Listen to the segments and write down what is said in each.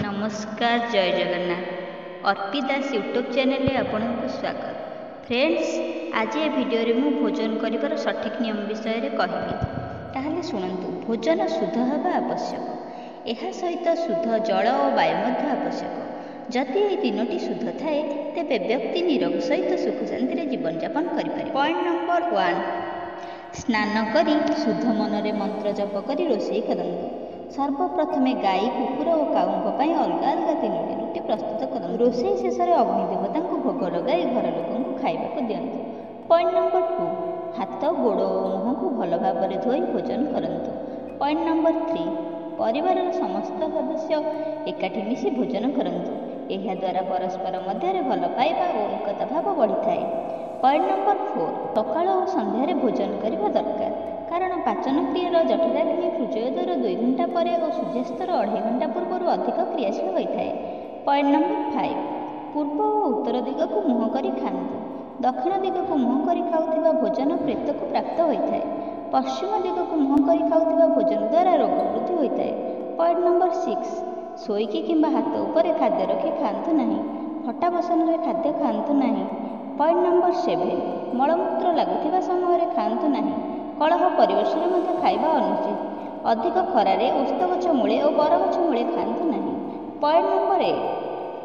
ନମସ୍କାର, ଜୟ ଜଗନ୍ନାଥ। ଅର୍ପି ଦାସ ୟୁଟ୍ୟୁବ୍ ଚ୍ୟାନେଲରେ ଆପଣଙ୍କୁ ସ୍ୱାଗତ। ଫ୍ରେଣ୍ଡସ୍, ଆଜି ଏ ଭିଡ଼ିଓରେ ମୁଁ ଭୋଜନ କରିବାର ସଠିକ୍ ନିୟମ ବିଷୟରେ କହିବି। ତାହେଲେ ଶୁଣନ୍ତୁ। ଭୋଜନ ଶୁଦ୍ଧ ହେବା ଆବଶ୍ୟକ। ଏହା ସହିତ ଶୁଦ୍ଧ ଜଳ ଓ ବାୟୁ ମଧ୍ୟ ଆବଶ୍ୟକ। ଯଦି ଏହି ତିନୋଟି ଶୁଦ୍ଧ ଥାଏ, ତେବେ ବ୍ୟକ୍ତି ନିରୋଗ ସହିତ ସୁଖ ଶାନ୍ତିରେ ଜୀବନଯାପନ କରିପାରିବ। ପଏଣ୍ଟ ନମ୍ବର 1, ସ୍ନାନ କରି ଶୁଦ୍ଧ ମନରେ ମନ୍ତ୍ର ଜପ କରି ରୋଷେଇ କରନ୍ତୁ। ସର୍ବପ୍ରଥମେ ଗାଈ, କୁକୁର ଓ କାଉଙ୍କ ପାଇଁ ଅଲଗା ଅଲଗା ତିନୋଟି ରୁଟି ପ୍ରସ୍ତୁତ କରନ୍ତୁ। ରୋଷେଇ ଶେଷରେ ଅଗ୍ନି ଦେବତାଙ୍କୁ ଭୋଗ ଲଗାଇ ଘର ଲୋକଙ୍କୁ ଖାଇବାକୁ ଦିଅନ୍ତୁ। ପଏଣ୍ଟ ନମ୍ବର 2, ହାତ, ଗୋଡ଼ ଓ ମୁହଁକୁ ଭଲ ଭାବରେ ଧୋଇ ଭୋଜନ କରନ୍ତୁ। ପଏଣ୍ଟ ନମ୍ବର 3, ପରିବାରର ସମସ୍ତ ସଦସ୍ୟ ଏକାଠି ମିଶି ଭୋଜନ କରନ୍ତୁ। ଏହାଦ୍ୱାରା ପରସ୍ପର ମଧ୍ୟରେ ଭଲ ପାଇବା ଓ ଏକତା ଭାବ ବଢ଼ିଥାଏ। ପଏଣ୍ଟ ନମ୍ବର 4, ସକାଳ ଓ ସନ୍ଧ୍ୟାରେ ଭୋଜନ କରିବା ଦରକାର, କାରଣ ପାଚନ କ୍ରିୟାର ଜଠରାଗ୍ନି ସୂର୍ଯ୍ୟୋଦୟର 2 ଘଣ୍ଟା ପରେ ଓ ସୂର୍ଯ୍ୟାସ୍ତର ଅଢ଼େଇ ଘଣ୍ଟା ପୂର୍ବରୁ ଅଧିକ କ୍ରିୟାଶୀଳ ହୋଇଥାଏ। ପଏଣ୍ଟ ନମ୍ବର 5, ପୂର୍ବ ଓ ଉତ୍ତର ଦିଗକୁ ମୁହଁ କରି ଖାଆନ୍ତୁ। ଦକ୍ଷିଣ ଦିଗକୁ ମୁହଁ କରି ଖାଉଥିବା ଭୋଜନ ପ୍ରେତକୁ ପ୍ରାପ୍ତ ହୋଇଥାଏ। ପଶ୍ଚିମ ଦିଗକୁ ମୁହଁ କରି ଖାଉଥିବା ଭୋଜନ ଦ୍ୱାରା ରୋଗ ବୃଦ୍ଧି ହୋଇଥାଏ। ପଏଣ୍ଟ ନମ୍ବର 6, ଶୋଇକି କିମ୍ବା ହାତ ଉପରେ ଖାଦ୍ୟ ରଖି ଖାଆନ୍ତୁ ନାହିଁ। ଫଟା ବସନରେ ଖାଦ୍ୟ ଖାଆନ୍ତୁ ନାହିଁ। ପଏଣ୍ଟ ନମ୍ବର 7, ମଳମୂତ୍ର ଲାଗୁଥିବା ସମୟରେ ଖାଆନ୍ତୁ ନାହିଁ। କଳହ ପରିବେଶରେ ମଧ୍ୟ ଖାଇବା ଅନୁଚିତ। ଅଧିକ ଖରାରେ ଓସ୍ତ ଗଛ ମୂଳେ ଓ ବରଗଛ ମୂଳେ ଖାଆନ୍ତୁ ନାହିଁ। ପଏଣ୍ଟ ନମ୍ବର 8,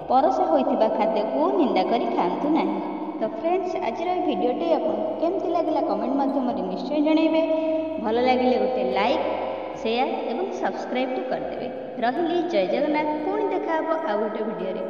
ପରସା ହୋଇଥିବା ଖାଦ୍ୟକୁ ନିନ୍ଦା କରି ଖାଆନ୍ତୁ ନାହିଁ। ତ ଫ୍ରେଣ୍ଡସ୍, ଆଜିର ଏହି ଭିଡ଼ିଓଟି ଆପଣଙ୍କୁ କେମିତି ଲାଗିଲା କମେଣ୍ଟ ମାଧ୍ୟମରେ ନିଶ୍ଚୟ ଜଣାଇବେ। ଭଲ ଲାଗିଲେ ଗୋଟେ ଲାଇକ୍, ସେୟାର ଏବଂ ସବସ୍କ୍ରାଇବ୍ଟି କରିଦେବେ। ରହିଲି, ଜୟ ଜଗନ୍ନାଥ। ପୁଣି ଦେଖା ହେବ ଆଉ ଗୋଟେ ଭିଡ଼ିଓରେ।